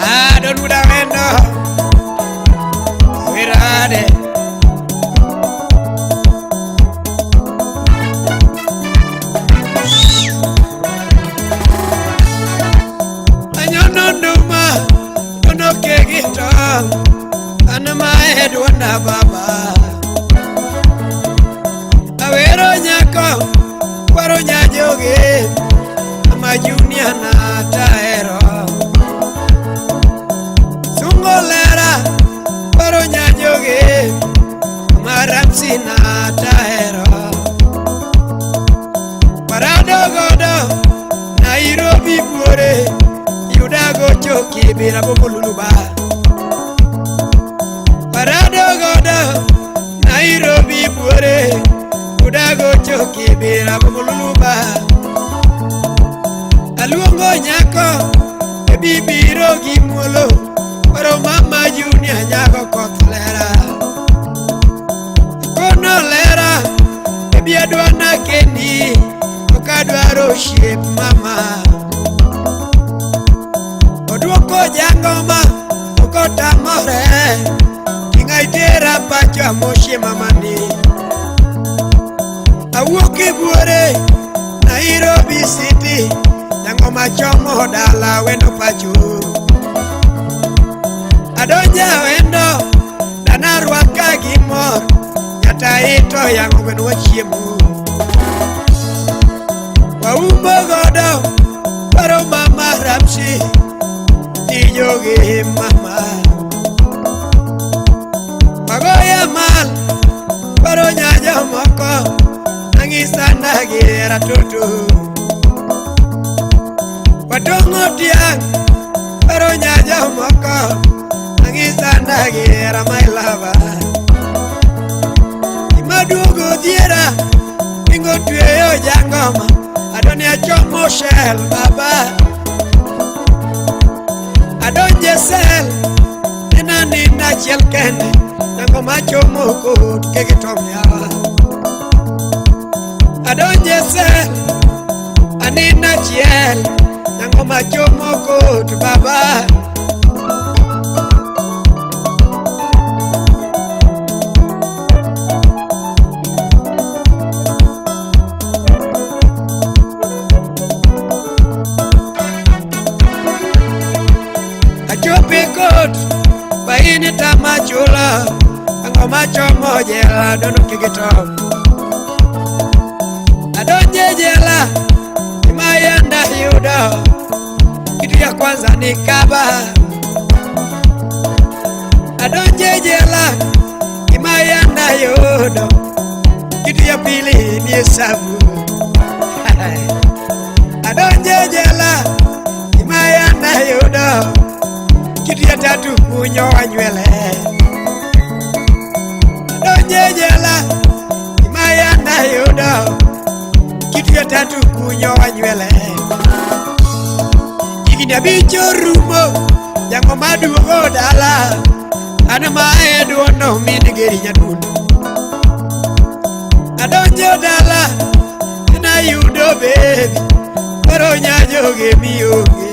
Ah, Don Wuod Awendo, Awirade. Anyono nduma, ono kegi tong', an ma e duonda baba. Awero nyako, kwaro nyajoge, ama junior na tahero. Sungo lera, kwaro nyajoge, ama Ramsi na tahero. Parado godo, Nairobi buore, yudago choki bira bomolulu ba. Parado godo, Nairobi buore, yudago choki bira bomolulu ba. Aluongo nyako, e bibiro gi muolo, paro mama junior nyako koth lera. Kono lera, ebi adwa na kendi, ok adwaro osiep mama. Oduoko jangoma, ok otamore, ting'a itera pacho amosie mamani. Awuok e buore, Nairobi City, jangoma chomo dala wendo pacho. Adonjo wendo, dana rwaka gi mor, nyata ito yang'o gweno wachiemo. Waumbo godo, paro mama Ramsi, tijogi mama. Wagoya mal, paro nyajo moko, nang'isa ndagi hera toto. Watong'o tiang', paro nyajo moko, nang'isa ndagi hera my lover. Imaduogo dhiera, ingo tweyo jangoma, adoni achomo shell baba. Adonje sel, nena ninda achiel kende, jangoma chomo kot kegi tom yawa. Adonje sel, aninda achiel, jangoma chomo kot baba. Achopo e kot, faini tama chula, jangoma chomo jela, dono kigi tom. Adonje jela, imayanda yudo, kitu ya kwanza ni kaba. Adonje jela, imayanda yudo, kitu ya pili ni hesabu. Adonje jela, imayanda yudo, kitu ya tatu kunyoa nywele. Adonje jela, imayanda yudo, kitu ya tatu kunyoa nywele. Higni abich orumo, jangoma duogo dala, an ma e duondo min geri nyadundo. Adonjo dala, nayudo baby, koro nyajoge mionge.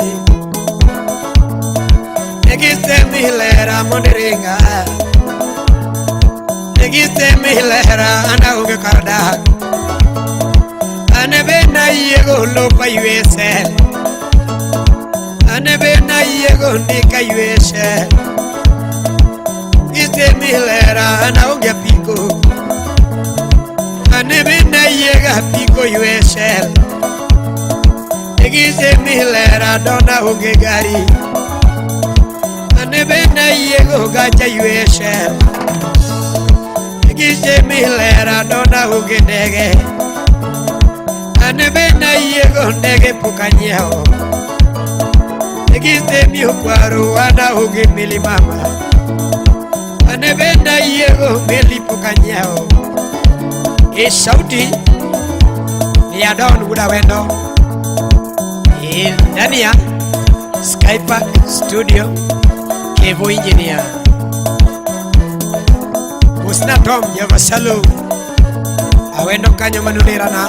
Negisemi lera mondo iringa, negisemi lera an aonge kar dak. An be nayiego lopa ywe sel, an be nayiego ndika ywe sel. Gisemi lera an aonge apiko, an be nayiego apiko ywe sel. Gisemi lera dona onge gari, an be nayiego gacha ywe sel. Gisemi lera dona onge ndege, an be nayiego ndege pok anyiewo. Gisemi okwaro an aonge meli mama, an be nayiego meli pok anyiewo. E sauti ni ya Don Wuod Awendo ndani ya Skypark Studio, Kevo Engineer. Usna Tom Java Shalom. Awendo kanyo manulerana.